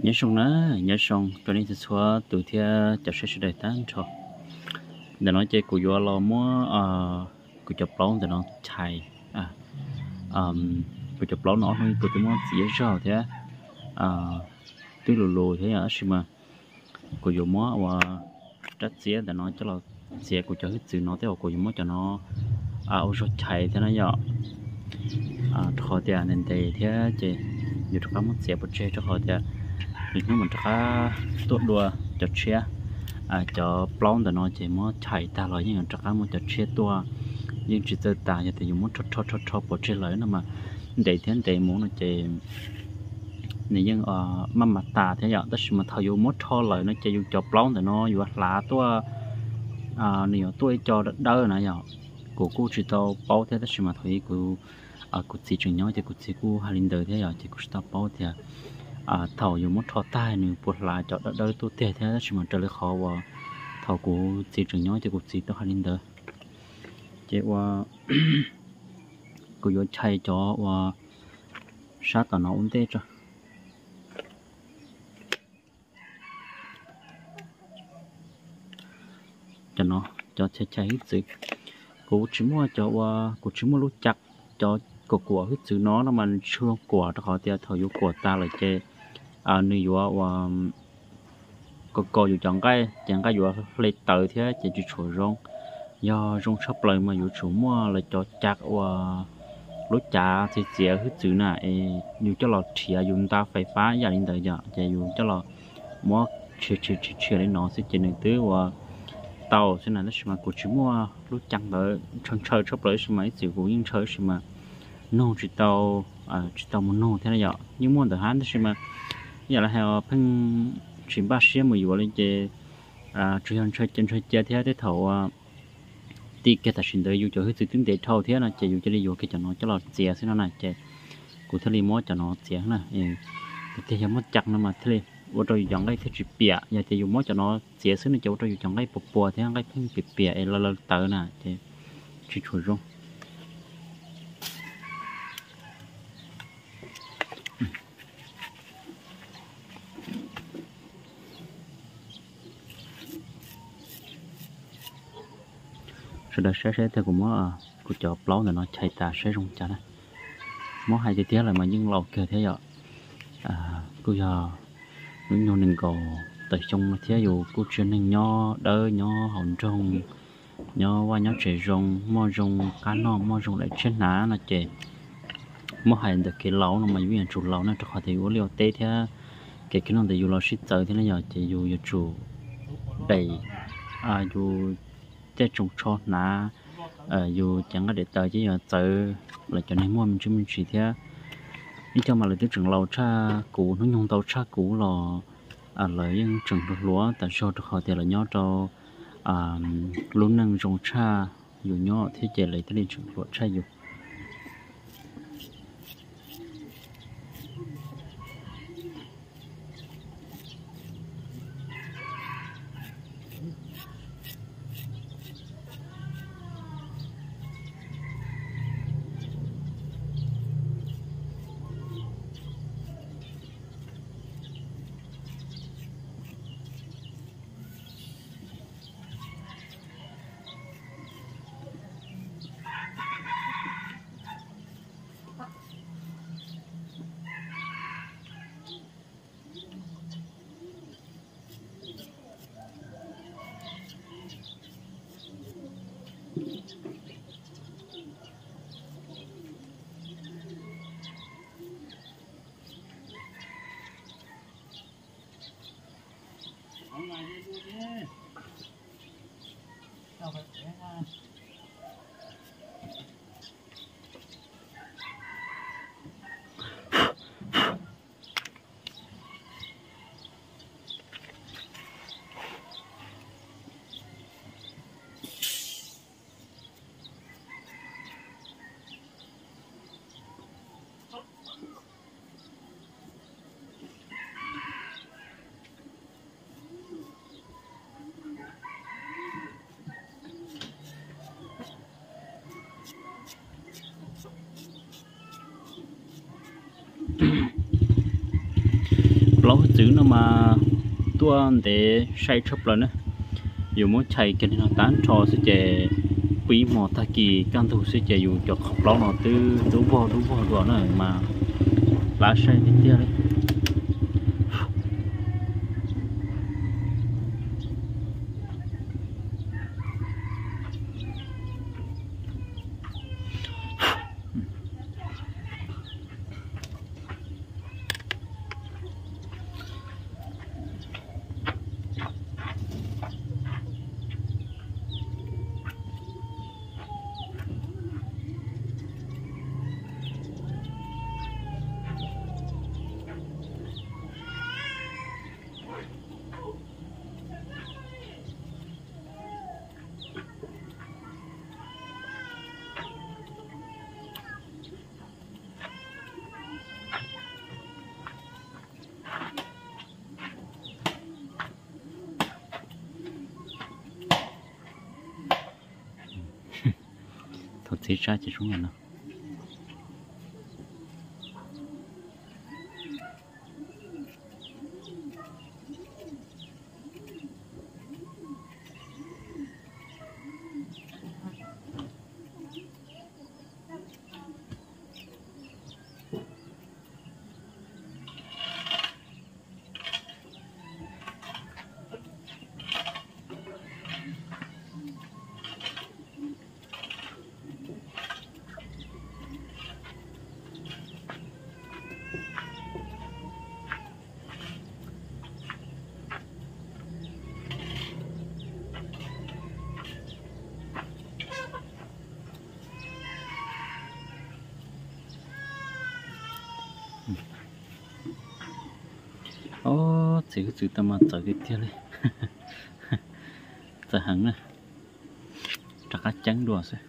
Nyob zoo na, nyob zoo rau nej txhua txhua tus thiab cov saib sawv daws tag nrho. Ntawm no ces kuv yuav los muab kuv cov plaub ntawm no chais. Kuv cov plaub no ob hnub kuv twb muab txiav zog thiab twb lus lus thiab yom, tab sis mas kuv yuav muab ua rab txiav ntawm no coj los txiav kuv cov hwj txwv no tej uas kuv yuav muab cov no ua zog chais thiab na yom. Rau qhov tias ntev ntev thiab ces yus rov qab muab txiav pov tseg, rau qhov tias lwm hnub mas rov qab tuaj dua cov tshiab. Cov plaub ntawm no ces muab chais tag los yeej yuav rov qab muaj cov tshiab tuaj, yeej tsis txawj tas. Yog tias yus muab rho rho rho rho pov tseg lawm no mas ntev thiab ntev mus no ces nws yeej maj mam tas thiab yom. Tab sis mas thaum yus muab rho lawm no ces yus cov plaub ntawm no yuav hlav tuaj, nws yuav tuaj ib co dawb dawb na yom. Kuv kuj tsis tau paub thiab, tab sis mas thaum ub kuv, kuv txiv tseem nyob ces kuv txiv kuj hais li ntawd thiab yom, ces kuv tsis tau paub tias thaum yus muab rho tag nws puas hlav cov dawb dawb tuaj tiag thiab, tab sis mas raws li qhov uas thaum kuv txiv tseem nyob ces kuv txiv tau hais li ntawd. Ces ua kuv yuav chais cov uas sab tom no ua ntej tso. Cov no, cov chais chais hwj txwv, kuv tsis muaj cov ua, kuv tsis muaj lub ca, cov kuam kuam hwj txwv no no mas tsis zoo kuam, rau qhov tias thaum yus kuam tas lawm ces nws yuav ua ko ko yus cov nqaij ces nqaij yuav hle tawv thiab ces tsis tshua zoo. Yog zoo tshaj plaws mas yuav tsum muaj lawv cov ca ua lub cav txiav txiav hwj txwv na, es yus coj los rhiav yus nta fais fab ib yam li ntawd yom, ces yus coj los muab tshia tshia tshia li no xwb ces nws twb ua tau xwb na. Tab sis mas kuv tsis muaj lub ca ntawd, ntshaw ntshaw tshaj plaws, tab sis mas ib txwm kuv yeej ntshaw tab sis mas nug tsis tau, tsis tau mus nug thiab na yom. Yeej muaj ntawd hab tab sis mas ib yam li hais pheej tsis npaj siab mus yuav li ces tsuas yog ntshaw cia ntshaw cia thiab. Tej thaum ti kiag tam sim ntawd yus cov hwj txwv twb ntev dhau thiab no ces yus cia li yuav kiag cov no coj los txiav xwb no na, ces kuv thiaj li muab cov no txiav na. Tiag tiag yog muaj ca no mas thiaj li ua rau yus cov nqaij thiaj tsis piam. Yog tias yus muab cov no txiav xwb no ces ua rau yus cov nqaij puas puas thiab nqaij pheej piam piam es laws laws tawv na ces tsis tshua zoo. Sawv daws saib saib thiab, kuv muab kuv cov plaub ntawm no chais tas saib zoo cas na. Muab hais tiag tiag lawm mas yeej laus kawg thiab yom. Kuj yog hnub nyoog nees nkaum tawm xyoo no thiab yus kuj tsis yog neeg nyob dawb nyob hauv nroog, nyob vaj nyob tsev zoo, muaj zoo qab noj muaj zoo daim tshiab hnav no ces muab hais ntawm kev laus no mas yus yeej yuav tsum laus na, rau qhov tias yus ua liaj ua teb thiab kev kiag no ntawm yus los sib txawv thiab na yom, ces yus yuav tsum daim, yus caij tsoos tsho hnav, yus cev nqaij daim tawv ces yuav txawv lawv cov neeg muaj me ntsis me ntsis thiab. Ib co mas lawv twb tseem laus tshaj kuv, hnub nyoog ntau tshaj kuv los lawv yeej tseem hluas hluas tas zog, rau qhov tias lawv nyob rau lub neej zoo tshaj yus nyob thiab ces lawv thiaj li tseem hluas tshaj yus. Plaub hwj txwv no mas tuaj ntev sai tshaj plaws na. Yus muab chais kiag li no tag nrho xwb ces pw ib hmo tag kis kaj ntug xwb ces yus cov qhov plaub no twb dub vog dub vog dua na mas plab sai tiag tiag li. Thaum txiv sab ces sub no. Ob, txiv hwj txwv tau mas txawv tiag tiag li. Txawv heev na. Rov qab ceeb dua xwb.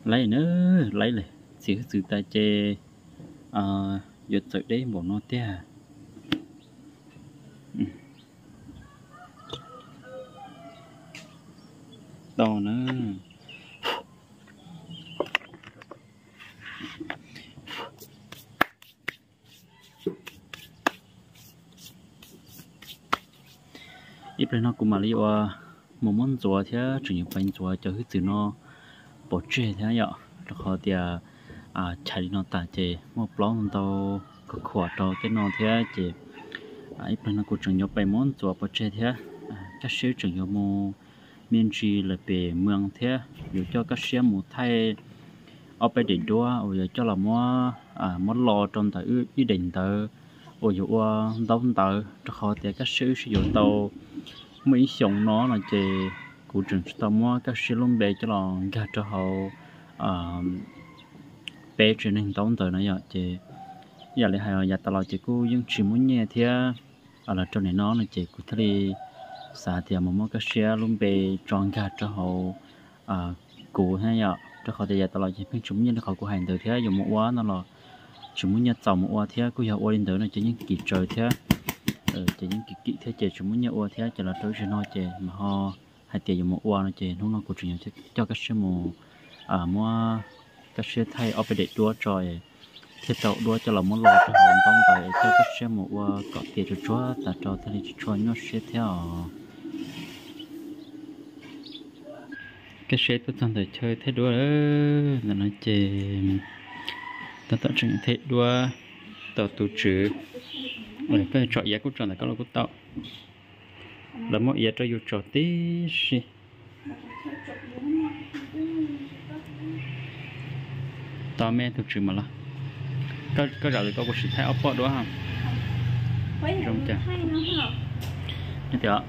Laib na, laib li. Txiv hwj txwv tas ces yuav txawm deb npaum no tiag. Tau na. Ib pliag no kuv mam li ua mus muab ntxuav thiab tseem yuav pais ntxuav cov hwj txwv no pov tseg thiab yom, rau qhov tias chais li no tas ces muaj plaub ntau khuam khuam rau tej no thiab ces ib pliag no kuv tseem yuav pais muab ntxuav pov tseg thiab. Kaj siab tseem yuav mus me ntsis lawm pem moos thiab yuav coj Kaj Siab mus thaij ob peb daim duab uas yuav coj los muab, muab lo rau ntawm ib daim ntawv uas yuav ua ntaub ntawv, rau qhov tias Kaj Siab wb sib yuav tau muaj ib xyoos no no ces kuv tseem tsis tau muab Kaj Siab lub npe coj los nkag rau hauv peb tsev neeg ntaub ntawv no yom. Ces ib yam li hais yav tas los ces kuj yeej tsis muaj nyiaj thiab, los rau nim no no ces kuv thiaj li xav tias mus muab Kaj Siab lub npe tso nkag rau hauv kuv thiab yom, rau qhov tias yav tas los ces pheej tsis muaj nyiaj li qhov kuv hais ntawd thiab, yuav mus ua no los tsis muaj nyiaj txaus mus ua thiab, kuj yog ua li ntawd no ces yeej kim tsaws thiab. Ces yeej kim kim thiab ces tsis muaj nyiaj ua thiab, ces los rau ib zaug no ces mas ho hais tias yuav mus ua no ces hnub no kuv tseem yuav coj Kaj Siab mus muab Kaj Siab thaij ob peb daim duab tso thiaj tau duab coj los muab lo rau hauv ntaub ntawv es coj Kaj Siab mus ua kom tiav tsuag tsuag tas rau thiaj li tsis tshua nyuaj siab thiab os. Kaj Siab tuaj txog ntawm chaw thaij duab lawm, ntawm no ces tab tom tseem thaij duab. Tau tus tswv, koj tsom iav kuj tsom ntawm koj los kuj tau. Lawv muab iav rau yus tsom tib si. Tos me tus tswv mas los. Koj zaum lwm koj kuv sim thaij ob poj duab ha. Zoo cas. Tias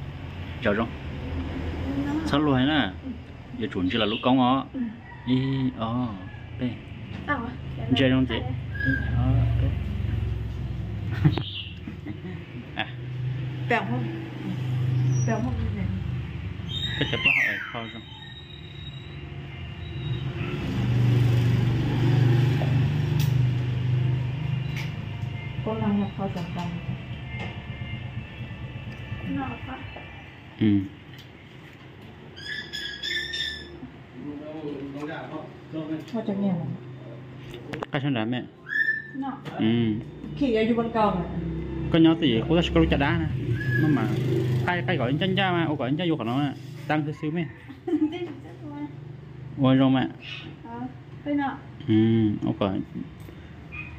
zaum zoo. Txhob luag na. Yuav tsum ntsia lawv lub koob os. Ib ob peb. Ntsia zoo ntxiv. Ib ob peb. Koj cov plaub hau kho zoo. Qab sab nrad me. Koj nyob twj ywm qub tab sis koj lub caj dab na. Maj mam qaij, qaij kom ncaj ncaj mas, ua kom ncaj yuav qhov no, tag xwb xwb me. Ua zoo mas.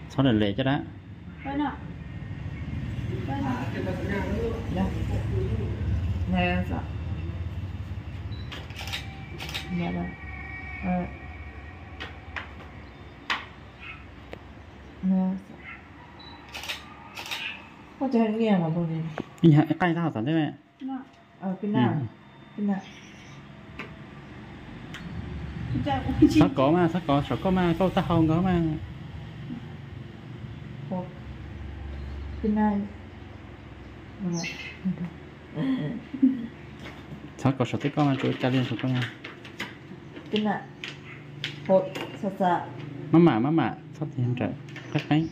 Txhob lem lem caj dab. Qaij tag hauv txaj ntej me. Txhob kov mas, txhob kov saum koj mas, koj taub hau nkag mas. Txhob kov saum tej koj mas, tsuas ua cas li saum koj. Maj mam, maj mam, txhob tiag nrawm, qeeb qeeb.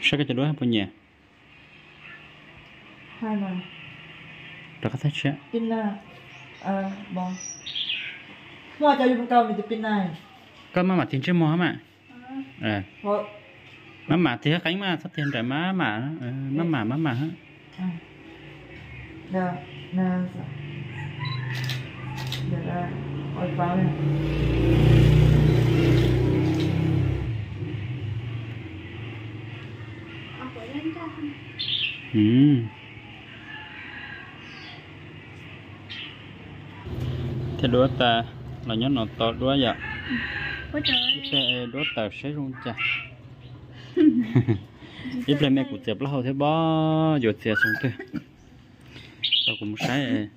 Saib koj cov duab puas nyiam. Rov qab thaij tshiab. Koj maj mam tig ntsej muag mas. Maj mam tig qeeb mas, txhob tig nrawm, maj mam, maj mam, maj mam. Thiab duab tas los nyob no tos duab yom. Ib pliag duab tawm saib zoo cas. Ib pliag me kuv txiav plaub hau thiab pob, yuav txiav xoo twg. Tau kuv mus saib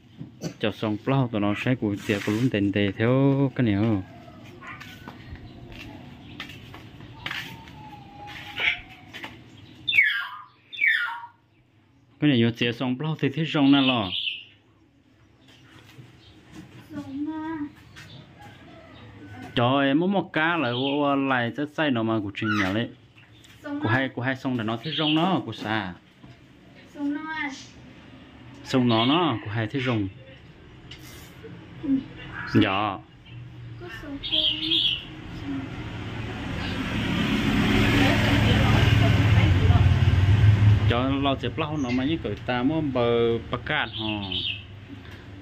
cov xoo plaub hau tom no saib kuv txiav kuv lub ntev ntev thiab koj niam. Koj niam yuav txiav xoo plaub hau twg thiab zoo na los? Cov muaj muaj kab lawv ua ua lais txaij txaij no mas kuv tsis nyiam li. Kuv hais, kuv hais xoo ntawm no thiaj zoo no kuv xav. Xoo no no kuv hais thiaj zoo. Yog. Cov laus txiav plaub hau no mas yeej kawm tas muab npaws pas kaj ho.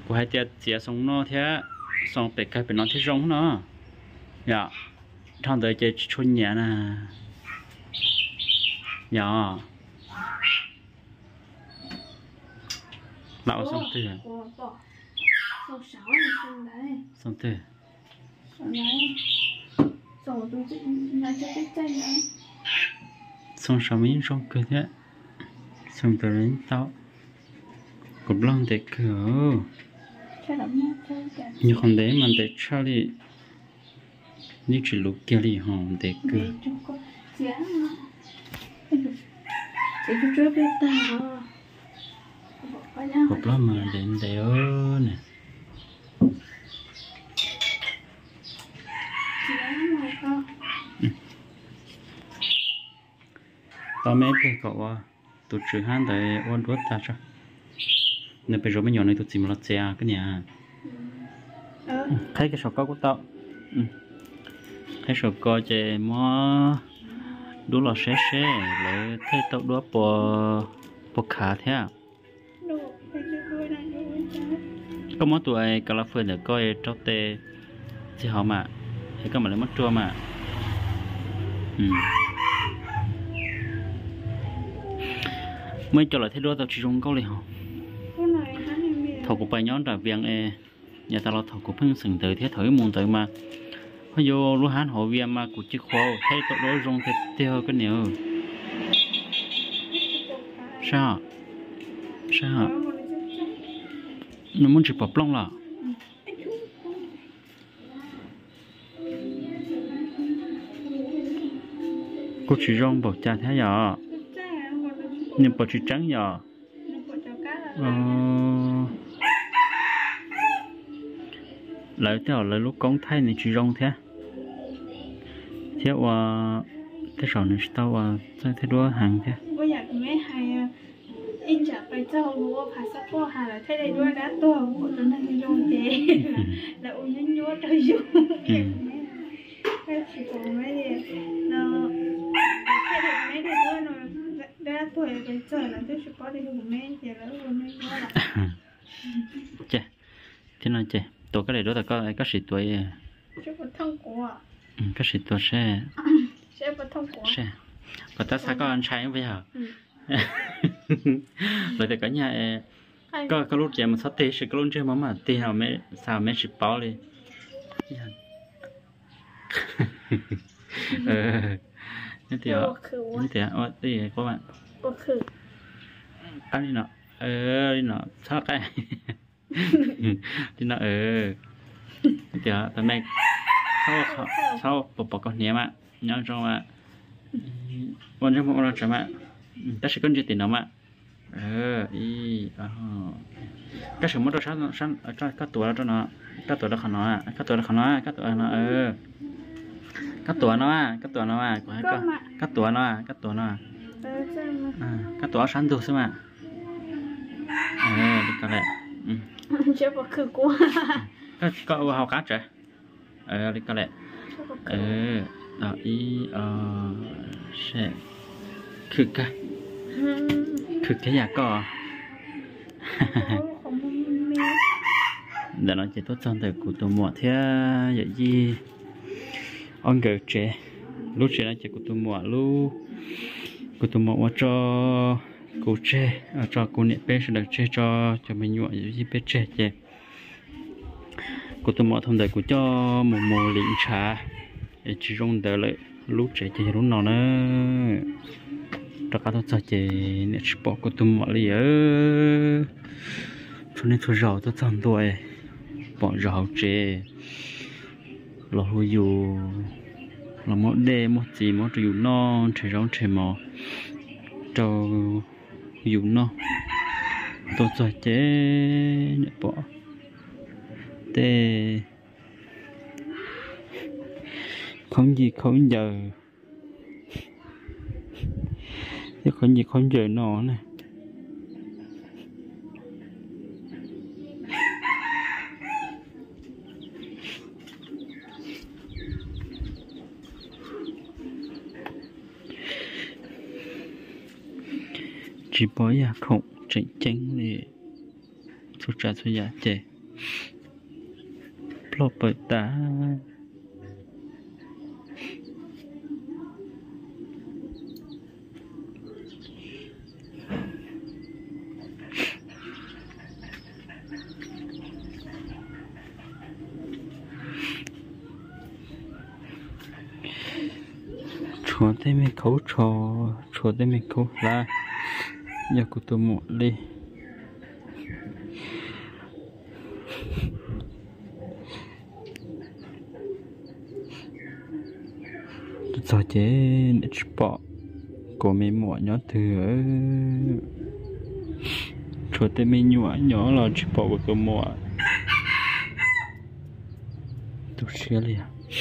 Kuv hais tias txiav xoo no thiab xoo pem kawg pem no thiaj zoo no. Yog, dhau ntawd ces tsis tshua nyiam na. Yog. Lam ua xoo twg? Xoo twg? Xoo saud mas yeej zoo kawg thiab. Xoo ntawd yeej tau. Kuv plaub ntev kawg. Nyuag qhov ntev mas ntev tshaj li. Yeej tsis luv kiag li ho ntev kawg. Kuv plaub mas ntev ntev ne. Tos me ib pliag kom ua tus tswv hab ntawd ua duab tag tso. Nws pem zuav me nyuam nws tus txiv mus los txiav koj niam. Qheb kiag saum ko kuj tau. Qheb saum ko ces muab dub los saib seb lawv thiaj tau duab puas khav thiab. Koj muab tus kalafwj ntawm koj rau tes txiv hov mas, es koj mam li muab rua mas. Muaj ib co lawm thiab duab tau tsis zoo nkauj li hos. Thaum kuv pais nyob nram Vias es, yav tas los thaum kuv pheej xeem ntawd thiab thaum ib mus ntawd mas, ho yuav lub hab hauv Vias mas kuv cia li qhuav thaij tau duab zoo tiag tiag koj niam. Saib, saib, nws muab ntsis pom plooj los. Kuj tsis zoo npaum cas thiab yom. Nws pom tsis tseeb yom. Lawv tej zaum lawv lub koob thaij nws tsis zoo thiab, thiab ua tej zaum nws tsis tau ua txawj thaij duab heev thiab. Ib tsam pais txog ua phav xab poj has lawv thaij daim duab dab tuag ua rau neeg zoo ces lawv ua nyuab nyuab rau yus. Tsis pom me no, thaij daim me daim duab no dab tuag pais txog lawv twb tsis paub tias yog kuv me ces lawv ua nyuab nyuab lawm. Ces, thiab no ces tuav koj daim duab tom koj, koj sim tuav. Koj sim tuav seb, seb kom tab xa koj ntshai puas yog. Lawv tias koj nyaj, koj, koj lub cev mus txhob tig, sis koj lub ntsej muag mam tig, xa me tsis paub li. Nyob tias, nyob tias ua tij quab, qab li no, li no txhob qab li no. Nyob tias, txhob pom pom koj hniav mas, nyob zoo mas, ua ntsej muag ua los tsav mas, tab sis koj ntsia tim no mas. Koj sim muab rau sab, koj tuav rau no, koj tuav rau qhov no, koj tuav rau qhov no, koj tuav no, koj tuav no, koj tuav no, koj tuav no, koj tuav ob sab ntug xwb mas. Li ko lawm. Koj ua hauv qab tsav. Li ko lawm. Ib, khwv kawg, khwv kawg yam koj. Ntawm no ces tuaj txog ntawm kuv tus muam thiab yawm yij ob nkawd tsev. Lub tsev no ces kuv tus muam lub, kuv tus muam ua tso kuv tseg, tso kuv niam peb sawv daws tseg, tso cov me nyuam yawm yij peb tseg ces kuv tus muam thaum ntawd kuv coj mus mus lim ntshav es tsis zoo ntawd lawm, lub tsev ces yog lub no na. Rov qab tuaj txog ces niam tsis pom kuv tus muam li. Txhua niaj txhua zaus tuaj txog ntua pom zaum hauv tsev los hu yus, los muab dej muab txiv muab rau yus noj, nrhiav zaub nrhiav mov rau yus noj. Tuaj txog ces niam pom tej khaub ncig khaub ncaws, tej khaub ncig khaub ncaws no na. Tsis pom ib yam khoom tseem ceeb li, txhua tsav txhua yam ces ploj pawg tas. Tshuav tej me khaub tsho, tshuav tej me khaub hlab, yog kuv tus muam li. Tuaj txog ces niam tsis pom kuv me muam nyob twg. Tshuav tej me nyuam nyob los tsis pom kuv tus muam. Tu siab li os.